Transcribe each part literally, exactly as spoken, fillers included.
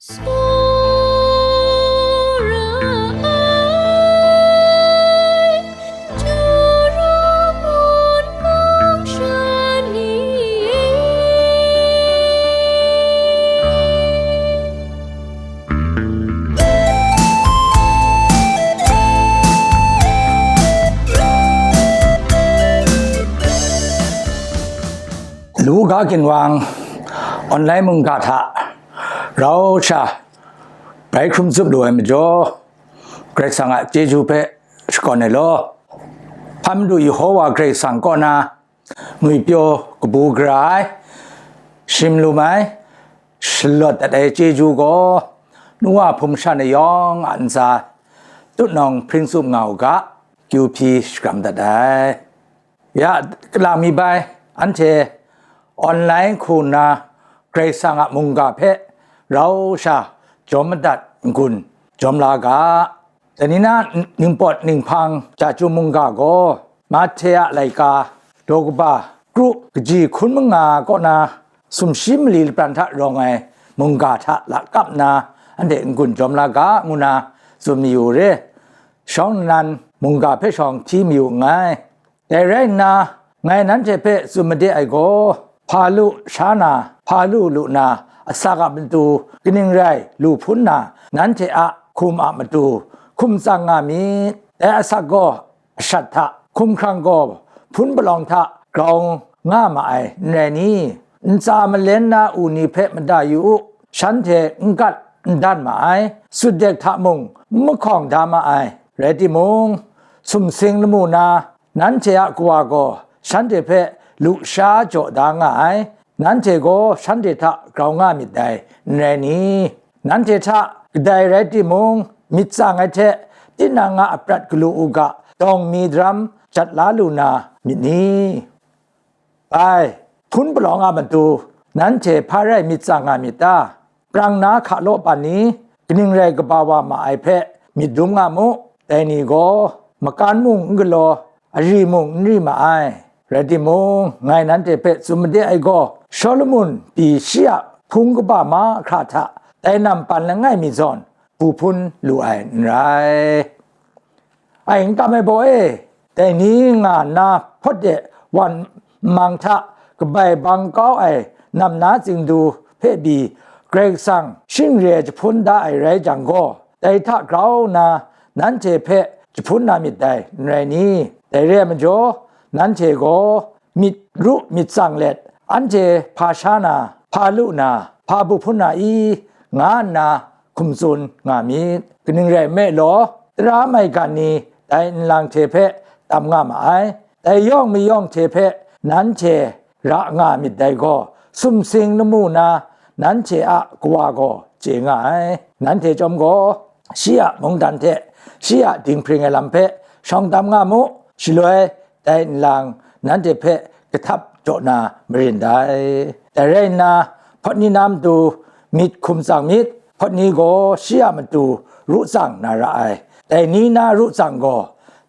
Tsawra ai, Jura mun mung sha ni e. Luka ginwang online mungga hta rau sha bai hkrum tsup lu ai majaw, Karai Kasang a chyeju hpe shakawn ai law. Hpa Madu Yehowa Karai Kasang kaw na ngwipyaw kabu gara ai, shim lum ai, shalawt dat ai chyeju gaw, nu wa hpung masha ni yawng a ntsa tutnawng hpring tsup nga u ga, kyu hpyi shakram dat ai. Ya, kalang mi bai, anhte online hku nna Karai Kasang a mungga hpe rau sha jawm madat n-gun jawm la ga. Dai ni na ningpawt ninghpang chyeju mungga gaw, Mahte a laika daw kaba kru kaji hkun manga kaw na sumshi mali lapran hta rawng ai mungga hta lakap nna anhte n-gun jawm la ga, ngu na tsun mayu re. Shawng nnan mungga hpe shawng hti mayu nngai. Dai rai nna, ngai nanhte hpe tsun made ai gaw, hpa lu sha na, hpa lu lu na, asak a matu kaning rai lu hpun na, nanhte a hkum a matu hkum tsang nga myit. Dai asak gaw ashat hta, hkumhkrang gaw hpun palawng hta grau nga ma ai, n rai ni? Ntsa malen na u ni hpe mada yu u, shanhte n gat n dan ma ai, sutdek hta mung n mahkawng da ma ai. Rai timung, sumsing lamu na, nanhte a Kawa gaw shanhte hpe lusha jaw da nga ai, nanhte gaw shanhte hta grau nga myit dai, n rai ni? Nanhte hta kadai rai timung, myit tsang ai hte tinang a aprat galu u ga, dawng mi daram jat la lu na myit ni? Bai, hpun palawng a matu nanhte hpa rai myit tsang nga myit ta? Prang na hka law pan ni, kaning rai kaba wa ma ai hpe myit dum nga mu. Dai ni gaw makan mung n galaw, ari mung n ri ma ai. Rai timung, ngai nanhte hpe tsun made ai gaw, Shawlumon pyi shi a hpung kaba mahkra hta dai nampan langai mi zawn, bu hpun lu ai n rai. Ai, n kam ai baw e, dai ni nga nna hpawt de wan nmang hta kabai bang kau ai nam na tsingdu hpe pyi Karai Kasang shing re ai jahpun da ai rai jang gaw, dai hta grau nna nanhte hpe jahpun na myit dai, n rai ni? Dai re ai majaw, nanhte gaw myit ru myit tsang let, anhte hpa sha na, hpa lu na, hpa bu hpun na i, nga nna hkum tsun nga myit. Kaning rai nme law, tara maigan ni dai nlang hte hpe tam nga ma ai. Dai yawng mayawng hte hpe nanhte ra nga myit dai gaw, sumsing lamu na nanhte a Kawa gaw chye nga ai. Nanhte chyawm gaw, shi a mungdan hte shi a dinghpring ai lam hpe shawng tam nga mu. Shaloi, dai nlang nanhte hpe kahtap jaw na marin dai. Dai rai nna, hpawt ni na matu myit hkum tsang myit, hpawt ni gaw shi a matu ru tsang na ra ai, dai ni na ru tsang gaw,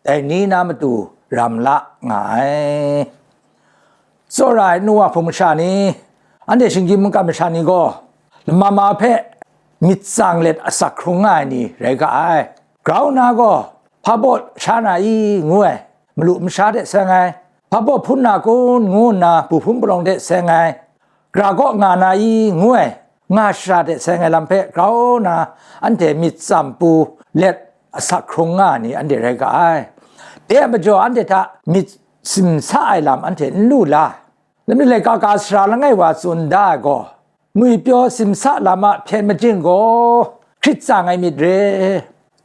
dai ni na matu ram la nga ai. Tsawra ai nu wa hpung masha ni, anhte shinggyim mungkan masha ni gaw, lama ma hpe myit tsang let asak hkrung nga ai ni rai ga ai. Grau na gaw, hpa baw sha na i, ngu ai, malu masha hte seng ai, hpa baw hpun na kun, ngu nna bu hpun palawng hte seng ai, gara kaw nga na i, ngu ai, nga shara hte seng ai lam hpe grau na anhte myit tsam pu let asak hkrung nga ni anhte rai ga ai. Dai majaw anhte hta myit simsa ai lam anhte n lu la. Lam ni laika ka sara langai wa tsun da ai gaw, ngwipyaw simsa lam a hpyen majin gaw hkrit tsang ai myit re.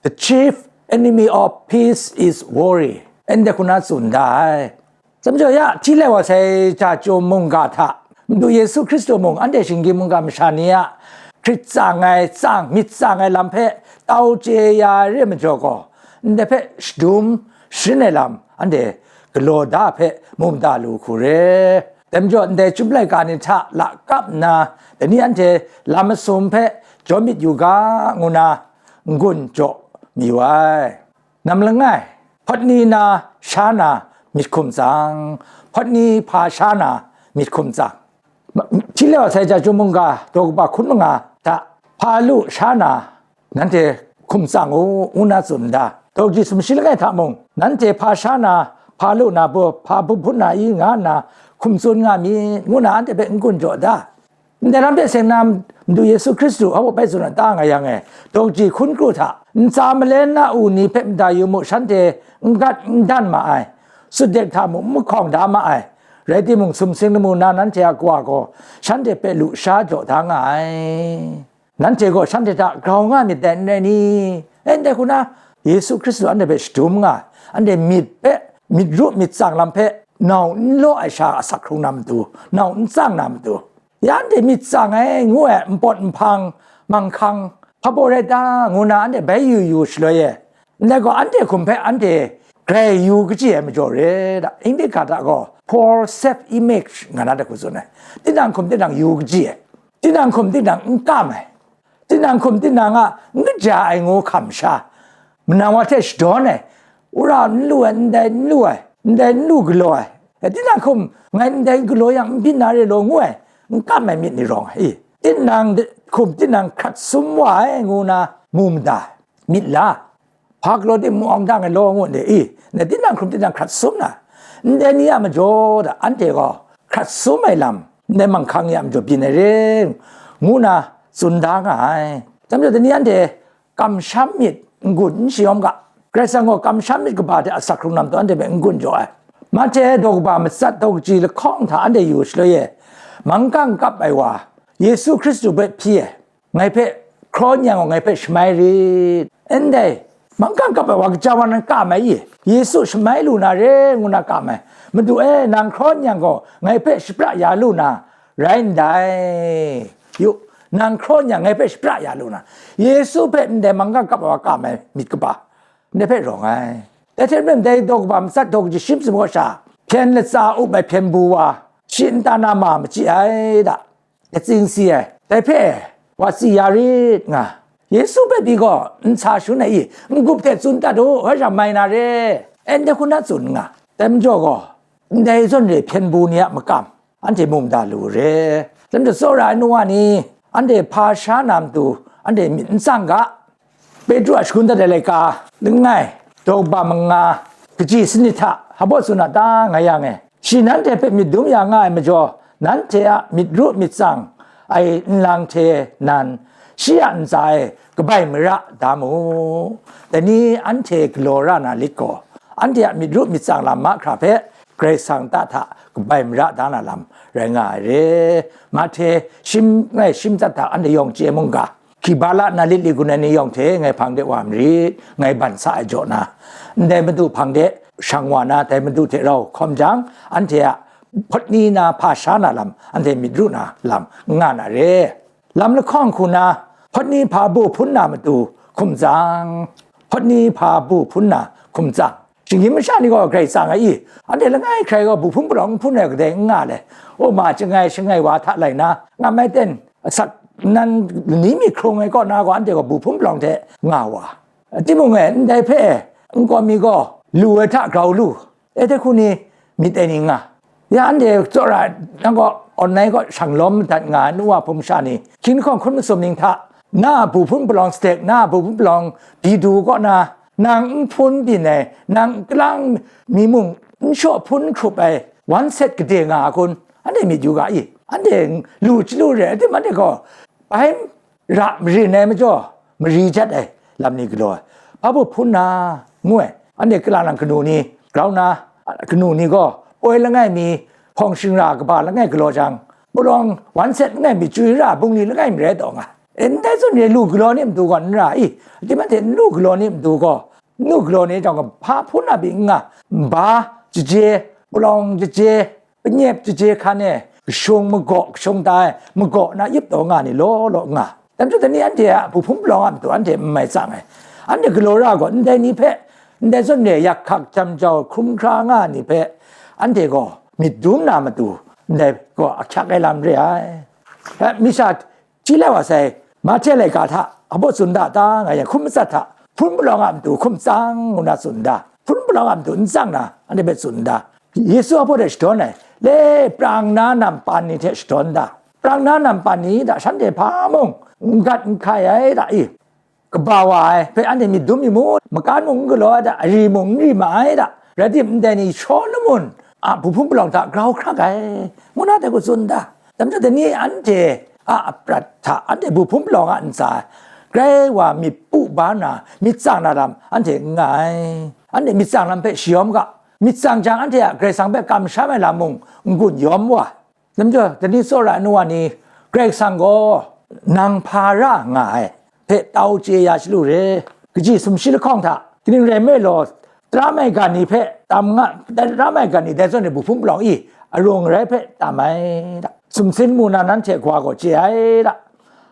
The chief enemy of peace is worry. Ndai hku na tsun da ai. Dai majaw ya, hti lai wa sai chyeju mungga hta, Madu Yesu Hkristu mung anhte shinggyim mungga masha ni a hkrit tsang ai, tsang, myit tsang ai lam hpe tau chye ya ai re majaw gaw, ndai hpe shadum sharin ai lam anhte galaw da hpe mu mada lu hku re. Dai majaw ndai chyum laika ni hta lakap nna, dai ni anhte lam masum hpe jaw myit yu ga, ngu na n-gun jaw mayu ai. Nam langai, hpawt ni na sha na myit hkum tsang, hpawt ni hpa sha na myit hkum tsang. Hti lai wa sai chyeju mungga daw kaba hkun manga hta hpa lu sha na, nanhte hkum tsang u, ngu na tsun nda, daw kaji sumshi langai hta mung, nanhte hpa sha na, hpa lu na baw, hpa bum hpun na i, nga nna hkum tsun nga mi, ngu na anhte hpe n gun jaw da. Ndai lam hte seng na Madu Yesu Hkristu hpa bai tsun a ta nga yang e, daw kaji hkun kru hta, ntsa malen na u ni hpe mada yu mu, shanhte n gat n dan ma ai, sutdek hta mung n mahkawng da ma ai, rai timung, sumsing lamu na nanhte a Kawa gaw shanhte hpe lu sha jaw da nga ai. Nanhte gaw shanhte hta grau nga myit dai, n rai ni? E, ndai hku na, Yesu Hkristu anhte hpe shadum nga, anhte myit hpe, myit ru myit tsang lam hpe nau n law ai sha asak hkrung na matu, nau n tsang na matu, ya anhte myit tsang ai ngu ai npawt nhpang, manghkang, hpa baw rai ta, ngu na anhte bai yu yu shaloi e, ndai gaw anhte hkum hpe anhte grai yu kaji ai majaw re da. English ga hta gaw poor self image nga na hku tsun ai. Tinang hkum tinang yu kaji ai. Tinang hkum tinang n kam ai. Tinang hkum tinang a n kaja ai ngu hkam sha, manang wa hte shadawn ai, wora n lu ai, ndai n lu ai, ndai n lu galaw ai, tinang hkum ngai ndai galaw yang n byin na re law ngu ai, n kam ai myit ni rawng ai. Tinang hkum tinang hkrat sum wa ai ngu na mu mada ai, myit la. Hpa galaw timung awng dang ai law ngu ndai i, ndai tinang hkum tinang hkrat sum na, ndai ni a majaw da, anhte gaw hkrat sum ai lam, ndai manghkang ni a majaw byin ai re, ngu na tsun da nga ai. Dai majaw, dai ni anhte kamsham myit n gun n shayawm ga, Karai Kasang gaw kamsham myit kaba hte asak hkrung na matu anhte hpe n gun jaw ai. Mahte daw kaba matsat daw kaji lahkawng hta anhte yu shaloi e, manggang kap ai wa, Yesu Hkristu hpe hpyi ai, ngai hpe hkraw n yang gaw, ngai hpe shamai rit. Ndai, manggang kap ai wa kaja wa nan kam ai i? Yesu shamai lu na re ngu na kam ai. Madu e, nang hkraw n yang gaw, ngai hpe shapra ya lu na rai ndai. Yu, nang hkraw n yang, ngai hpe shapra ya lu na. Yesu hpe ndai manggang kap ai wa kam ai myit kaba, ndai hpe rawng ai. Dai hte maren, dai daw kaba matsat daw kaji shi masum kaw sha, hpyen latsa up ai hpyen bu wa, shi nta na ma machyi ai da. Katsing si ai, dai hpe wa tsi ya rit nga. Yesu hpe pyi gaw n sa shangun ai i? N-gup hte tsun dat u, hoi sha mai na re, ndai hku na tsun nga. Dai majaw gaw, ndai zawn re hpyen bu ni a makam, anhte mu mada lu re. Dai majaw, tsawra ai nu wa ni, anhte hpa sha na matu, anhte myit n tsang ga. Petru a shangun dat ai laika langai, daw kaba manga, kaji sanit hta hpa baw tsun a ta nga yang e, shi nanhte hpe myit dum ya nga ai majaw, nanhte a myit ru myit tsang ai nlang hte nan, shi a ntsa e kabai mara da mu. Dai ni anhte galaw ra na lit gaw, anhte a myit ru myit tsang lam mahkra hpe Karai Kasang ta hta kabai mara da na lam rai nga ai re. Mahte shim ngai shim tsat hta anhte yawng chye mungga, hkriba la na lit li gun ai ni yawng hte ngai hpang de wa marit, ngai ban sa ai jaw na, ndai Madu hpang de shang wa na, dai Madu hte rau hkawm jang, anhte a hpawt ni na hpa sha na lam, anhte myit ru na lam n nga na re. Lam lahkawng hku na, hpawt ni hpa bu hpun na matu hkum tsang, hpawt ni hpa bu hpun na hkum tsang. Shinggyim masha ni gaw grai tsang ai i? Anhte langai hkrai gaw bu hpun palawng n hpun ai kadai n nga le. O ma, chyangai shangai wa hta lai na, nga mai ten, asak nan lani mi hkrung ai kaw na gaw, anhte gaw bu hpun palawng hte nga wa. Timung e, ndai hpe nkau mi gaw lu ai hta grau lu, e, dai hku ni myit ai ni nga. Ya anhte tsawra, nang gaw online kaw shang lawm madat nga ai nu wa hpung masha ni, hkying lahkawng hkun masum ning hta, na a bu hpun palawng sadek, na a bu hpun palawng byi du kaw na, nang n hpun byin ai, nang kalang mi mung n shaw hpun hkrup ai, wan set gade nga a kun? Anhte myit yu ga i? Anhte lu chyalu re ai tim, anhte gaw bai ra marin ai majaw, mari jat ai lam ni galaw ai, hpa bu hpun na, ngu ai. Anhte kala nang kanu ni, grau na, kanu ni gaw poi langai mi, hpawng shingra kaba langai galaw jang, palawng wan set langai mi, chywi ra bungli langai mi rai taw nga. E, ndai zawn re lu galaw ni matu gaw n ra i? Tim anhte n lu galaw ni matu gaw, n lu galaw ni jang, hpa hpun na pyi n nga, nba jaje, palawng jaje, panyep jaje hkan e, kashung magaw, kashung ta ai magaw na yup taw nga ni law law nga. Dai majaw, dai ni anhte a bu hpun palawng a matu anhte n mai tsang ai. Anhte galaw ra gaw, ndai ni hpe, ndai zawn re yak hkak jam jau hkrum hkra nga ai ni hpe, anhte gaw myit dum na matu, ndai gaw ahkyak ai lam re ai. E, mi sha, Chyi lai wa sai, Mahte laika hta hpa baw tsun da ta nga yang, hkun matsat hta, hpun palawng a matu hkum tsang ngu na tsun da, hpun palawng a matu n tsang na, anhte hpe tsun da, Yesu hpa baw hte shadawn ai, le, prang na nampan ni hte shadawn da, prang na nampan ni hta shanhte hpa mung n gat n hkai ai da i, kaba wa ai hpe anhte myit dum mi mu, makan mung n galaw ai da, ari mung n ri ma ai da, rai tim, ndai ni shaw lamun a buhpung palawng hta grau hkrak ai, ngu na dai hku tsun da. Dai majaw, dai ni anhte a aprat hta, anhte buhpung palawng a ntsa, grai wa myit pu ba na, myit tsang na lam anhte n nga ai. Anhte myit tsang lam hpe shayawm ga, myit tsang jang, anhte a Karai Kasang hpe kamsham ai lam mung n-gun yawm wa. Dai majaw, dai ni tsawra ai nu wa ni, Karai Kasang gaw nang hpa ra nga ai hpe tau chye ya chyalu re. Kaji sumshi lahkawng hta, kaning rai nme law, tara maigan ni hpe tam nga, tara maigan ni dai zawn e buhpung palawng i arung arai hpe tam ai da. Sumsin mu na nanhte kawa gaw chye ai da.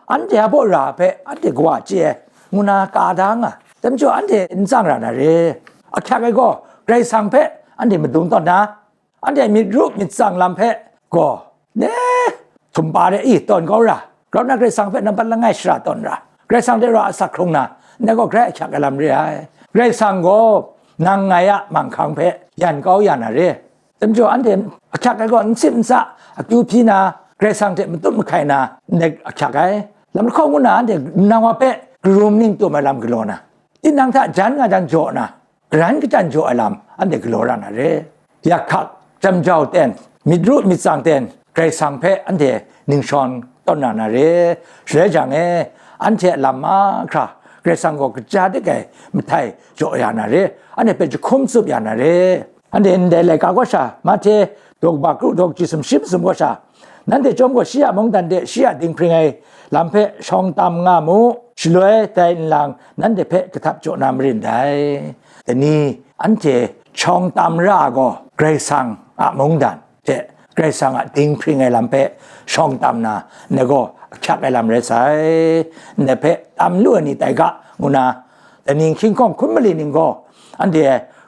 Anhte a baw ra hpe anhte kawa chye ai, ngu na ka da nga. Dai majaw, anhte n tsang ra na re. Ahkyak ai gaw, Karai Kasang hpe anhte madung tawn na, anhte myit ru myit tsang lam hpe gaw, ne, htumpa de i tawn kau ra, grau na Karai Kasang hpe nampat langai shara tawn ra, Karai Kasang de rau asak hkrung na, ndai gaw grai ahkyak ai lam re ai. Karai Kasang gaw nang ngai a manghkang hpe yan kau ya na re. Dai majaw, anhte ahkyak ai gaw n sip n sa, akyu hpyi na, Karai Kasang hte matut mahkai na, ndai ahkyak ai. Lam lahkawng ngu na, anhte nang wa hpe karum ning tum ai lam galaw na, tinang hta jan nga jang jaw na, garan kachyan jaw ai lam anhte galaw ra na re. Yak hkak, jam jau ten, myit ru myit tsang ten, Karai Kasang hpe anhte ningshawn tawn na na re. Shaloi jang e, anhte a lam mahkra Karai Kasang gaw kaja dik ai mahtai jaw ya na re. Anhte hpe jahkum tsup ya na re. Anhte ndai laika kaw sha, Mahte, daw kaba kru daw kaji sumshi masum kaw sha, nanhte chyawm gaw shi a mungdan de shi a dinghpring ai lam hpe shawng tam nga mu, shaloi dai nlang nanhte hpe kahtap jaw na marin dai. Dai ni anhte shawng tam ra ai gaw, Karai Kasang a mungdan hte Karai Kasang a dinghpring ai lam hpe shawng tam na, ndai gaw ahkyak ai lam rai sai. Ndai hpe tam lu ai ni tai ga, ngu na, dai ni hkying hkawng hkun mali ning gaw, anhte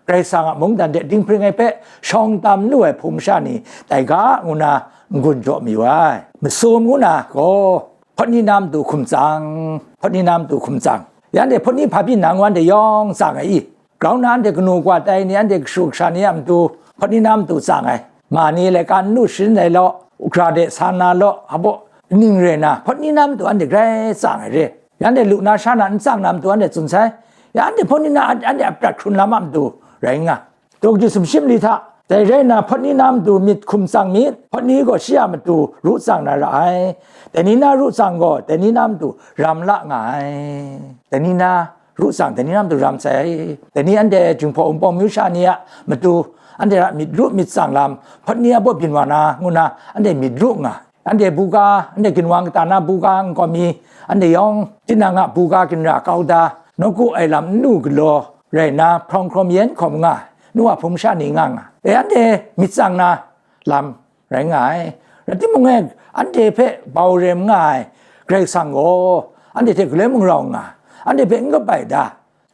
Karai Kasang a mungdan de dinghpring ai hpe shawng tam lu ai hpung masha ni tai ga, ngu na n-gun jaw mayu ai. Masum ngu na gaw, hpawt ni na matu hkum tsang, hpawt ni na matu hkum tsang. Yanhte hpawt ni hpa byin na ngu anhte yawng tsang ai i? Grau na anhte kanu kawa tai ni, anhte kashu kasha ni a matu, hpawt ni na matu tsang ai. Ma ni laika n lu sharin ai law, ugra de sa na law, hpa baw ning rai na, hpawt ni na matu anhte grai tsang ai re. Yanhte lu na sha na n tsang na matu anhte tsun sai. Ya anhte hpawt ni na an-, anhte a prat hkrun lam a matu rai nga. Daw kaji sumshi mali hta, dai rai nna, hpawt ni na matu myit hkum tsang myit, hpawt ni gaw shi a matu ru tsang na ra ai. Dai ni na ru tsang gaw, dai ni na matu ram la nga ai. Dai ni na ru tsang, dai ni na matu ram sai ai. Dai ni anhte Jinghpaw Wunpawng myu sha ni a matu, anhte a myit ru myit tsang lam, hpawt ni a baw byin wa na, ngu na, anhte myit ru nga. Anhte buga, anhte ginwang kata na buga nkau mi, anhte yawng tinang a buga ginra kau da, nawku ai lam n lu galaw rai nna, hprawng hkrawm yen hkawm nga, nu a hpung masha ni nga nga. E, anhte myit tsang na lam rai nga ai. Rai timung e, anhte hpe bau rem nga ai Karai Kasang gaw, anhte hte galoi mung rau nga, anhte hpe n kabai da,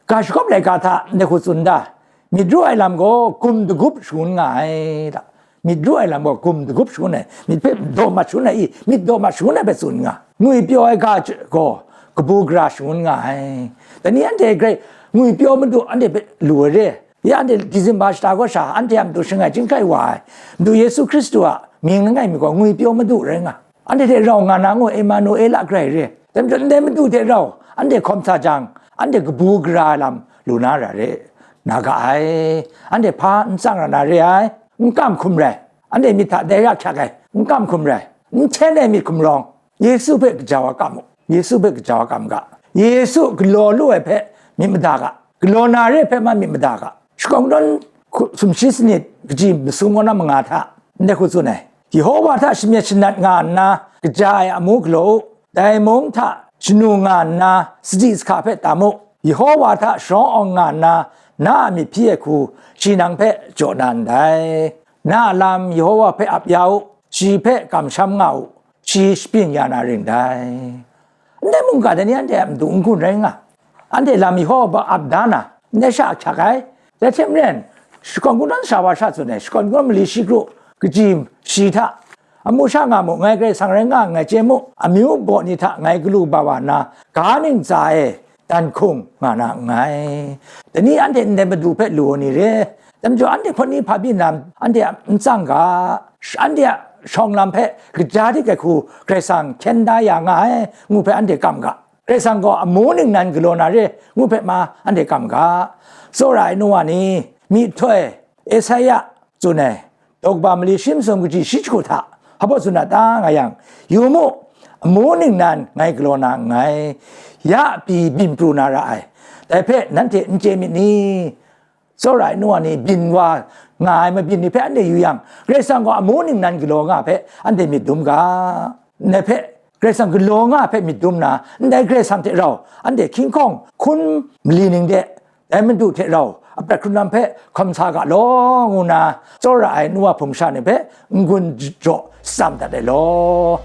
Ga shakawp laika hta ndai hku tsun da, myit ru ai lam gaw gum dagup shangun nga ai da. Myit ru ai lam gaw gum dagup shangun ai, myit hpe daw mat shangun ai i, myit daw mat shangun ai hpe tsun nga. Ngwipyaw ai ga gaw kabu gara shangun nga ai. Dai ni anhte grai ngwipyaw madu anhte hpe lu ai re. Ya anhte December shata kaw sha, anhte a matu shangai chyinghkai wa ai, Madu Yesu Hkristu a mying langai mi gaw ngwipyaw madu rai nga. Anhte hte rau nga na ngu, Emanuela grai re. Dai majaw, ndai madu hte rau anhte hkawm sa jang, anhte kabu gara ai lam lu na ra re, na ga ai. Anhte hpa n tsang ra na re ai, n kam hkum rai. Anhte myit hta dai ra hkyak ai, n kam hkum rai. N hten ai myit hkum rawng, Yesu hpe gaja wa kam u, Yesu hpe gaja wa kam ga. Yesu galaw lu ai hpe myit mada ga. Galaw na re hpe ma myit mada ga. Shakawn kungdawn hku-, sumshi sanit kaji masum kaw na manga hta ndai hku tsun ai, Yehova hta shamyet shanat nga nna, kaja ai amu galaw u. Dai mung hta shanu nga nna, sadi sahka hpe tam u. Yehova hta sharawng awng nga nna, na a myit hpyi ai hku, shi nang hpe jaw na ndai. Na a lam Yehova hpe ap ya u, shi hpe kamsham nga u, shi shabyin ya na ring dai. Ndai mungga dai ni anhte a matu n-gun rai nga, anhte lam Yehova hpe ap da na, ndai sha ahkyak ai. Dai hte maren, shakawn kungdawn sha wa sha tsun ai, shakawn kungdawn mali shi kru kaji shi hta, amu sha nga mu, ngai Karai Kasang rai nga nngai chye mu, amyu baw ni hta ngai galu ba wa nna, ga ntsa e dan hkung nga na nngai. Dai ni anhte ndai madu hpe lu ai ni re, dai majaw anhte hpawt ni hpa byin na, anhte a n tsang ga, anhte a shawng lam hpe kaja di ai hku Karai Kasang hkyen da ya nga ai, ngu hpe anhte kam ga. Karai Kasang gaw amu ningnan galaw na re, ngu hpe ma anhte kam ga. Tsawra ai nu wa ni, myihtoi, Esaia tsun ai, daw kaba mali shi masum kaji shi jahku hta, hpa tsun na ta nga yang, yu mu, amu ningnan ngai galaw na nngai, ya pyi byin pru na ra ai, dai hpe nanhte n chye myit ni? Tsawra ai nu wa ni byin wa nga ai mabyin ni hpe anhte yu yang, Karai Kasang gaw amu ningnan galaw nga hpe anhte myit dum ga. Ndai hpe Karai Kasang galaw nga hpe myit dum na, ndai Karai Kasang hte rau anhte hkying hkawng hkun mali ning de, dai Madu hte rau aprat hkrun lam hpe hkawm sa ga law, ngu nna tsawra ai nu wa hpung sha ni hpe n-gun jaw tsam dat ai law.